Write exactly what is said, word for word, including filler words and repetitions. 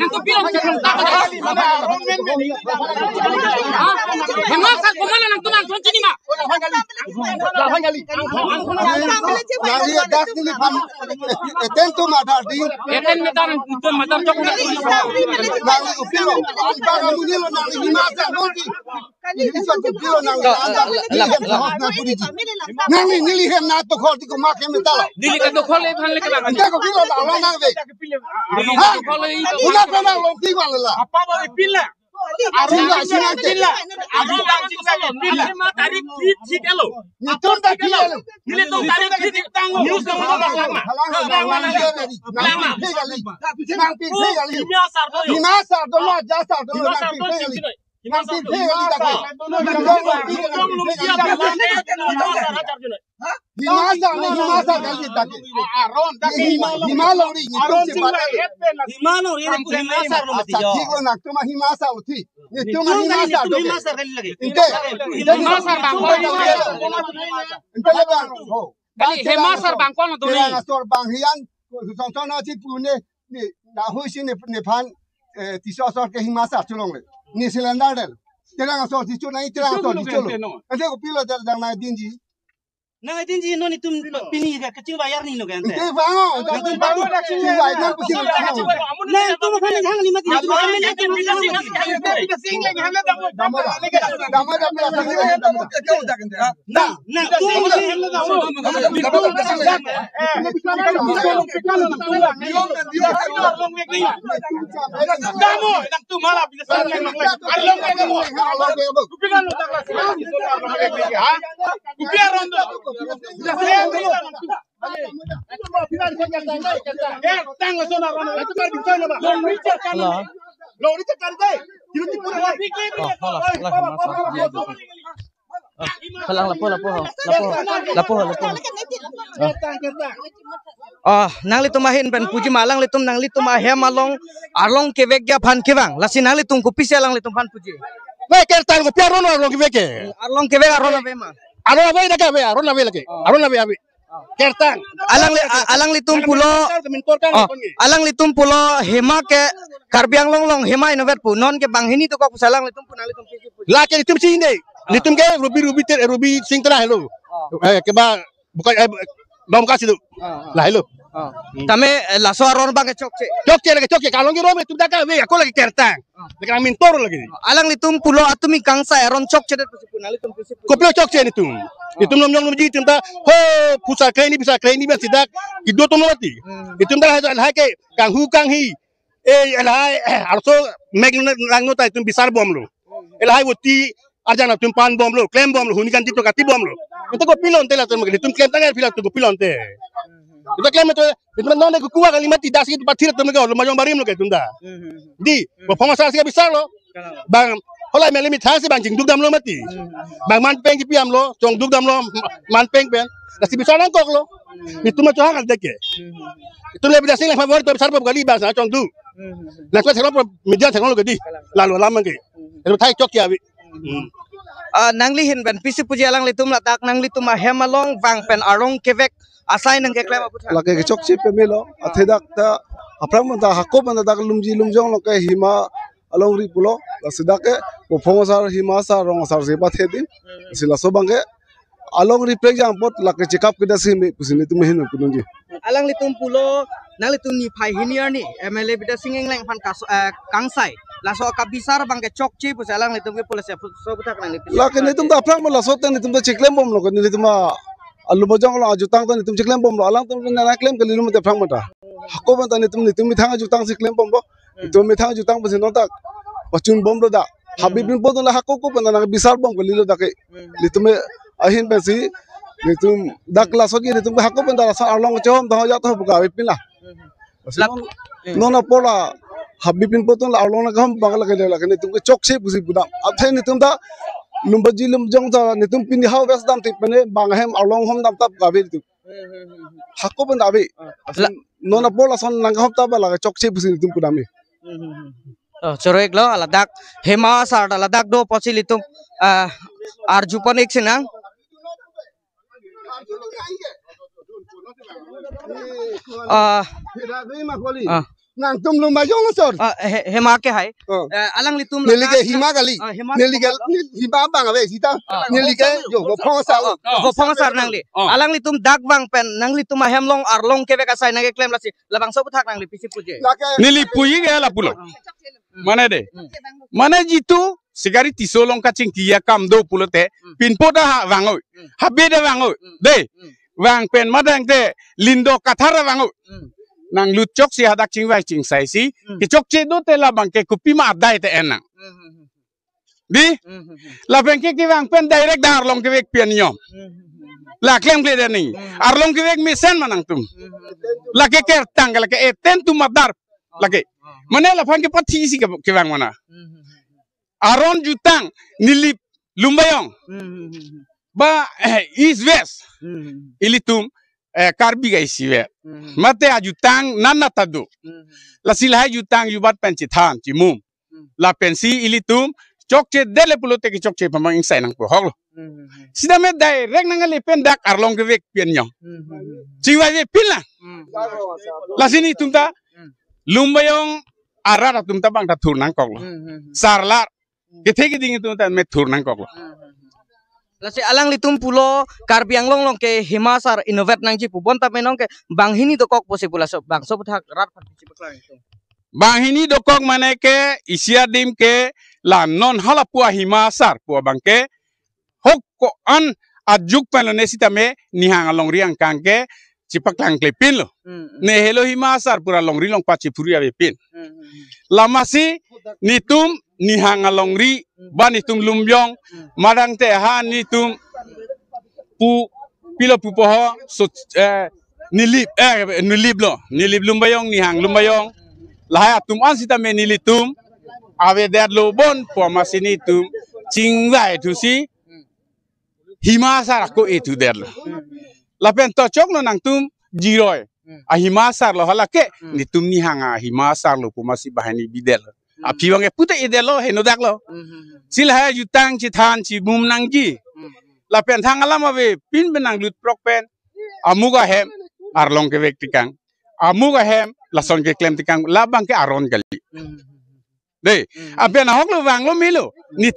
Nangtum pilo? Hemar sar komat nangtum nangtum chini ma? Nangli das neli phan attend to matter di. Attend matter, nangtum matter chok. Nangli kopilo? Anpar amonit lo, nangli Himar sar lo di. Neli kopilo? Nangli, neli hem na tokhol di komat hem ta lo. Neli katokhol, ephan le kelang. Ante kopilo, la la nangve. Neli katokhol, una pena long ti wang la. Apa ba pila? Arong pila, sila pila. Arong pila, sila pila. Tarik thik thik lo. Netum ta pila. Nelitum tarik thik thik tanglo. News nang lo, nang lama. Nang lama. Nang pik phe kali. Himar sar do. Himar sar do, Himar sar do, Himar sar do, nang pik phe kali. Himar sar do, Himar sar do. Himar sar, Himar sar kali ta ke. Aron ta ke. Himar, Himar longri, Himar longri, Himar sar lo mati. Acha, thik lo, nangtum Himar sar lo thik. Netum Himar sar, netum Himar sar kali lake. Inte, inte Himar sar bang, Himar sar bang. Inte le bang. Ho. Kali Himar sar bang kono do ni. Terang asor bang hian, song song na chi pu ne, ne, na hui si ne, nephan, eh, tiso asor ke Himar sar cholongle. Ne cylinder del. Terang asor si chu na, terang asor si cholo. Ante kopilo der dang na dinji. Nang dinji non netum pini ka kaching bayar ni no kan. Ante bang, ante bang. Ching bayar nang kuching. Nangtum aphan hang lima ti. Dama da, dama da, dama da. Nang, nangtum Hala. Oh, hala, hala, masa. Ah, hala, lapu, lapu, lapu, lapu, lapu. Ah. Ah, nanglitum ahin pen puji ma, alanglitum, nanglitum ahem along, arlong kevek aphan kevang. Lasi nanglitum kopisi alanglitum aphan puji? Ve, kertang kopi aron arlong kevek ke? Arlong kevek aron ave ma? Aron ave dak ave, aron ave lake. Ah. Aron ave ave. Kertang. Alangli-, a-, alanglitum pulo, oh, alanglitum pulo Himar ke Karbi Anglong along Himar inutvet pu. Non ke banghini dokok pusi alanglitum pu, nanglitum pisi pu. Lake netum si ne. Ah. Netum ke Ruby, Ruby Ter-, Ruby Singh Terang helo. Ah. Eh, keba bukan, eh, Dongka si do. Ah, ah. Lahelo. Ah. Hmm. Tame, eh, laso aron abang ke chokche. Chokche lake, chokche. Kalong ke rom netum dak ave, ako lake kertang. Ah. Lake nang mintor lake. Alanglitum pulo atumi kangsai aron chokchedet pusi pu, nanglitum pisi pu? Kopilo chokche netum? Ah. Netum nom nom ji netum ta, ho, pusar kre hini, pusar kre hini, bang si dak kedo atum lo mati. Hmm. Netum ta lahai, lahai ke kanghu kanghi. Eh, lahai, arso mek lang no ta netum bisar bomlo. Hmm. Eh, lahai voti arjan atum pan bomlo, klem bomlo, huni kanti to kati bomlo. Ante kopilo ante latum, netum klem tanggal pilo, netum kopilo ante. Hmm. Ante klem to, netum non ne kukuwa kali mati, das ke pathir atum ke lo majong barim lo ke netum ta. Hmm. Di, hmm, bo phoma sa si bisar lo. Kalang. Bang, hala meli mithang si bang chingduk damlo mati. Hmm. Bang manpeng kipi damlo, chongduk damlo, manpeng pen. Lasi bisar nangkoklo. Hmm. Netum ma chohang al deke. Hmm. Netum le Bidya Singh le phabor to bisar pop kali bang sa chongduk. Hmm. Langsung sa pop media sa lo ke di. Kalang. Lalu lama ke. Hmm. Netum thai chokche ave. Hmm. Ah, nangli ahin pen pisi puji alanglitum ladak nanglitum ahem along vang pen arlong kevek asai nangkeklem aphuthak? Lake kechokche pamelo, athe dak ta aphrang pen ta hako pen ta dak Lumji Lumjong along ke Himar alongri pulo, lasi dak ke bo phoma sar Himar sar rong sar si pathe din, si laso abang ke alongri prek jang apot lake chekap kedo si me pusi netum ahin pen pudunji. Alanglitum pulo, nanglitum niphai hini arni M L A Bidya Singh Engleng aphan kaso, eh, kangsai. Laso kabisar abang ke chokche pusi alanglitum ke pulo si aphu-, so aphuthak nangli pisi. Lake netum ta aphrang ma laso ta netum ta cheklem bomlo ke netum ma alu bojong lo ajutang ta netum cheklem bomlo. Alangtum nangklem kalilo mate aphrang ma ta. Hako pen ta netum netum methang ajutang si klem bomlo. Hmm. Netum methang ajutang pusi non ta pachun bomlo dak. Habib, hmm, Pinpo atum la hako ko pen ta nang bisar bom kalilo dak ke. Hmm. Netum ahin pensi netum dak laso ke netum hako pen ta laso arlong chom ta ya to buka Habib Pin la. Hmm. Lasi lak-, non, eh, non apor la Habib Pinpo atum la arlong nangkehom abang lake lake netum ke chokche pusi pudam. Athe netum ta Lumji Lumjong ta netum pini hau ves dam tik pene bang ahem arlong hom dam tap kave netum. Hmm, hmm, hmm, hmm. Hako pen ave. Ah. Lasi la- non apor lason nangkehom tap lake chokche pusi netum pudam e. Hmm, hmm, hmm, hmm. Oh, choro-iklo, ladak Himar sar ta ladak do apotsi ilitum, ah, arjupon-ik sinang. Ah, ah, Nangtum Lumbajong asor. Ah, he, hema ke hai. Oh. Eh, alanglitum Neli ke ladak hima kali. Ah, hima Neli ke, Neli hima abang ave sita. Ah. Neli ke jo, Vophong asar. Ah, ah, Vophong asar nangli. Ah. Alanglitum dak vang pen, nanglitum ahem along arlong kevek asai nangkeklem lasi. Labangso aputhak nangli pisi puji. Lake Neli puji ke lapulo. Ah. Mane de. Hmm. Mane jitu Sikari Tisso along kachingki akam do pulote, Hmm. pinpo ta ha vangoi. Hmm. Habe ta vangoi. Hmm. De. Hmm. Vang pen madang te lindo kathar vangoi. Hmm. Nanglut chok si hadak chingvai chingsai si. Hmm. Kechokche do te labang ke kopima adai te en nang. Hmm, hmm, hmm. Di? Hmm, hmm, hmm. Lapen ke kevang pen direct arlong kevek pi-an yom. Hmm, hmm, hmm, hmm. La klemkle de ni. Hmm. Arlong kevek mesen ma nangtum. Hmm, hmm, hmm. Lake kertang ke lake eten tu madar. Lake. Hmm, hmm. Mane laphan kepathi si ke, kevang mana. Hmm, hmm, hmm, hmm. Aron jutang Nilip Lumbajong. Hmm, hmm, hmm, hmm. Ba, eh, East West. Hmm, hmm, hmm. Ilitum, eh, Karbi ga isivet. Hmm, hmm. Mate ajutang nana ta do. Hmm, hmm, hmm. Lasi lahai jutang jubat pen chethan chimum. Hmm. Lapensi ilitum chokche dele pulote kechokche pamang ingsai nangpo hoklo. Hmm, hmm, hmm. Sitame direct nangkele pen dak arlong kevek pi-an yom. Hmm, hmm, hmm, hmm. Chingvai vepin la. Hmm. Lasi netum ta Hmm. Lumbajong arat atum ta bang ta thur nangkoklo. Hmm, hmm, hmm. Sarlar. Hmm. Kethe keding atum ta me thur nangkoklo. Hmm, hmm, hmm. Lasi alanglitum pulo Karbi Anglong along ke hima asar inutvet nangji pu bonta me nong ke banghini dokok pusi pu laso bangso aputhak rat aphan pisi paklang itum. Banghini dokok mane ke isi adim ke la non hala pu ahima asar pu abang ke hok ko-an ajuk pen lone sitame nihang alongri angkang ke chipaklang klepin lo. Hmm, hmm. Ne helo hima asar pura longri longpat chiphuri avepin. Hmm, hmm, hmm. Lamasi netum nihang alongri Hmm. ba netum Lumbajong Hmm. madang te ha netum pu pilo pupo ho so, eh, Nilip, eh, Nilip lo. Nilip Lumbajong, nihang Lumbajong. Lahai atum an sitame nelitum avedetlo bon pu amatsi netum chingvai thusi Hmm. hima asar ako e thu detlo. Hmm. Lapen to choklo nangtum jiroi. Hmm. Ahima asar lo hala ke Hmm. netum nihang ahima asar lo pu amatsi banghini bidetlo. Hmm. Aphi abang ke pute edetlo henodak lo. Hmm, hmm, hmm. Si lahai jutang chethan chimum nangji. Hmm. Lapen thang alam avepin pen nanglut prok pen. Amuk ahem arlong kevek tekang. Amuk ahem lason keklem tekang. Labang ke aron kali. Hmm, hmm, hmm. De. Hmm. Apen ahok lo vanglo melo. Netum